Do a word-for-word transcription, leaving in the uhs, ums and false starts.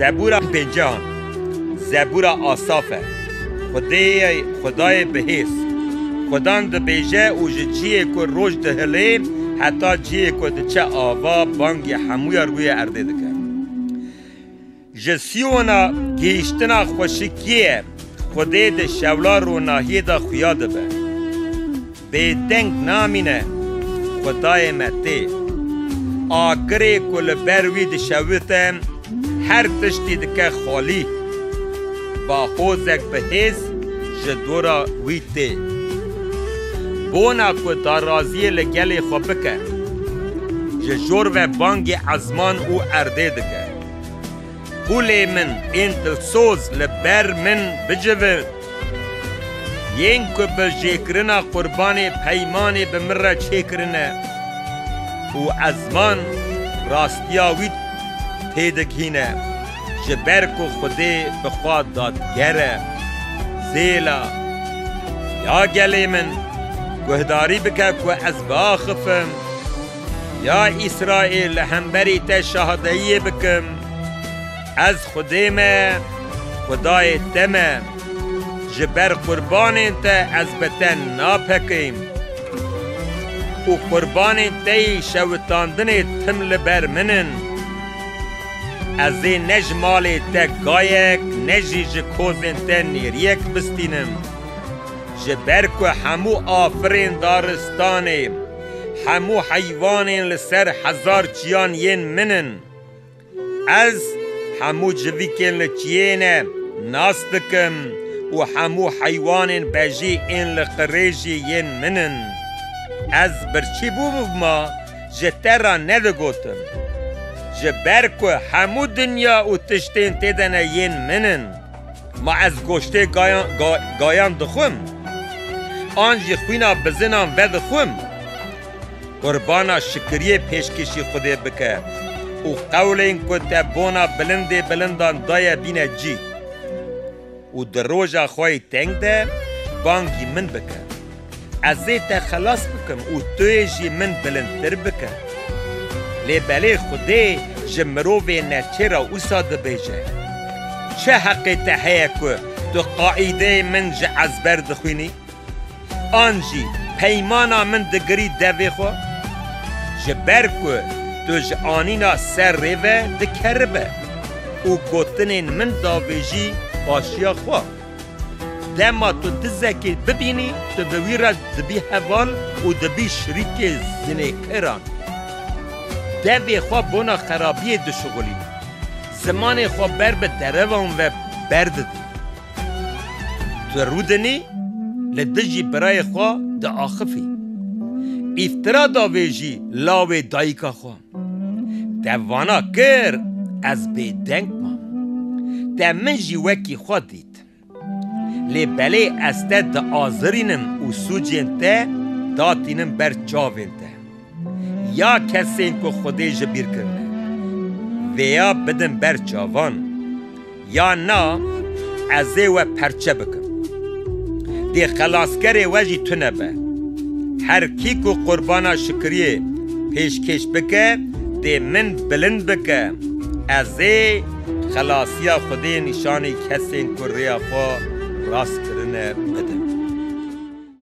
Zebûra pêncehan. Zebûra Asaf e. Xwedê, Xwedayê bihêz. Xudan dibêje û ji cihê ku roj dihilê heta cihê ku diçe ava, bangê hemûya rûyê erdê dike. Ji Siyona gihîştina xweşikiyê ye. Xwedê di şewla ronahiyê de xuya dibe. Bêdeng namîne, Xwedayê me tê. Agirê ku li ber wî dişewite, her tiştî dike xalî. Bahozek bi hêz ji dora wî tê. Bona ku daraziyê li gelê xwe bike, ji jor ve bangê ezman û erdê dike. Qûlê min ên dilsoz li ber min bicivin. Yên ku bi jêkirina qurbanê peymanê bi min re çêkirine û ezman rastiya wî têdigihîne, ji ber ku Xwedê bi xwe dadger e. Zêla, ya gelê min, guhdarî bike ku ez biaxifim. Ya Îsraîl, li hemberî te şahideyiyê bikim. Ez Xwedê me, Xwedayê te me. Ji ber qurbanên te ez bi te napekêm. Û qurbanên te yî şewitandinê tim li ber min in. Ez ê ne ji malê te gayek, ne jî ji kozên te nêriyek bistînim. Ji ber ku hemû afirên daristanê, hemû heywanên li ser hezar çiyan yên min in. Ez hemû civîkên li çiyê ne nas dikim û hemû heywanên bejî ên li qirê jî yên min in. Ez birçî bûbûma, ji te re nedigotim. Ji ber ku hemû dinya û tiştên tê de ne yên min in. Ma ez goştê gayan, ga-, gayan dixwim? An jî xwîna bizinan vedixwim? Qurbana şikiriyê pêşkêşî Xwedê bike û qewlên ku te bona bilindê bilindan daye bîne cî. Û di roja xwe yê teng de bangî min bike. Ez ê te xelas bikim û tu yê jî min bilindtir bike. Lê belê Xwedê ji mirovê neçê re wisa dibêje, çi heqê te heye ku tu qaîdeyê min ji ezber dixwînî? An jî peymana min digirî devê xwe? Ji ber ku tu ji anîna ser rê ve dikeribe û gotinên min davêjî paşiya xwe. Dema tu dizekê bibînî, tu bi wî re dibî heval û dibî şirîkê zinêkiran. Devê xwe bona xerabiyê dişuxulî. Zimanê xwe ber bi derevan ve berdidî. Tu rûdinî, li dijî birayê xwe diaxifî. Îftira davêjî lawê dayika xwe. Te vana kir, ez bêdeng mam. Te min jî wekî xwe dît. Lê belê ez te diazirînim û sûcên te datînim ber çavên te. Ya kesên ku Xwedê ji bîr kirine, vêya bidin ber çavan. Ya na, ez ê we perçe bikim. Dê xelaskerê we jî tune be. Her kî ku qurbana şikiriyê pêşkêş bike, dê min bilind bike. Ez ê xelasiya Xwedê nîşanî kesên ku rêya xwe rast kirine bidim.